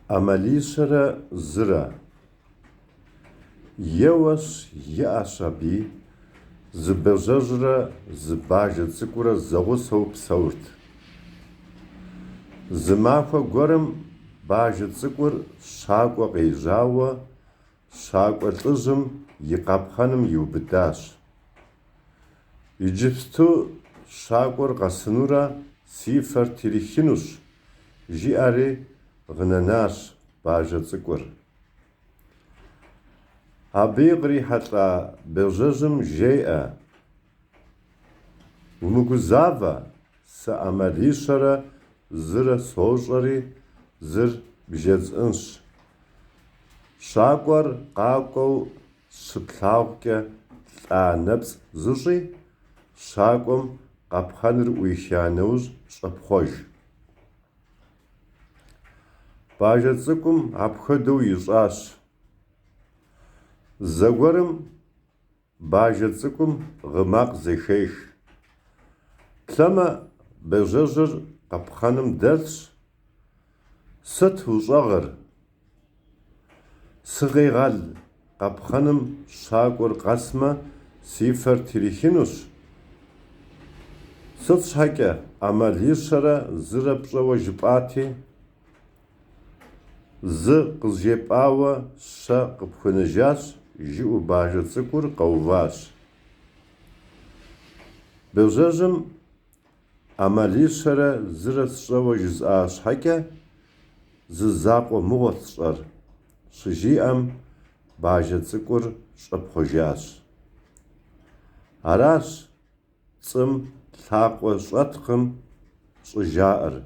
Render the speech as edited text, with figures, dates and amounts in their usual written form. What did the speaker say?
Ӏэмалищэрэ зырэ. Еуэщ, иӀэщ аби, зы бажэжьрэ зы бажэ цӀыкӀурэ зэгъусэу псэурт. Зы махуэ гуэрым бажэ цӀыкӀур щакӀуэ къежьауэ щакӀуэ лӀыжьым и къапхъэным иубыдащ. Иджыпсту щакӀуэр къэсынурэ си фэр трихынущ, жиӀэри гъынэнащ бажэ цӀыкӀур. Абы кърихьэлӀа бажэжьым жеӀэ: Умыгузавэ, сэ ӏэмалищэрэ зырэ сощӀэри, зыр бжесӀэнщ. ЩакӀуэр къакӀуэу щыплъагъукӀэ лӀа нэпцӀ зыщӀи, щакӀуэм къапхъэныр Ӏуиха нэужь щӀэпхъуэж. Бажэ цӀыкӀум апхуэдэу ищӀащ. Зэгуэрым бажэ цӀыкӀум гъы макъ зэхех. Плъэмэ, бажэжьыр къапхъэным дэлъщ. Сыт ущӀэгъыр? Сыкъегъэл, къапхъэным щакӀуэр къэсмэ, си фэр трихынущ. Сыт щхьэкӀэ, ӏэмалищэрэ зырэ пщӀэуэ жыпӀати, зы къызжепӀауэ щэ къыпхуэнэжащ, жиӀэу бажэ цӀыкӀур къэуващ. Бажэжьым ӏэмалищэрэ зырэ сщӀэуэ жысӀа щхьэкӀэ, зы закъуэ мыгъуэт сщӀэр, щыжиӀэм, бажэ цӀыкӀур щӀэпхъуэжащ. Аращ пцӀым лъакъуэ щӀэткъым щӀыжаӀэр.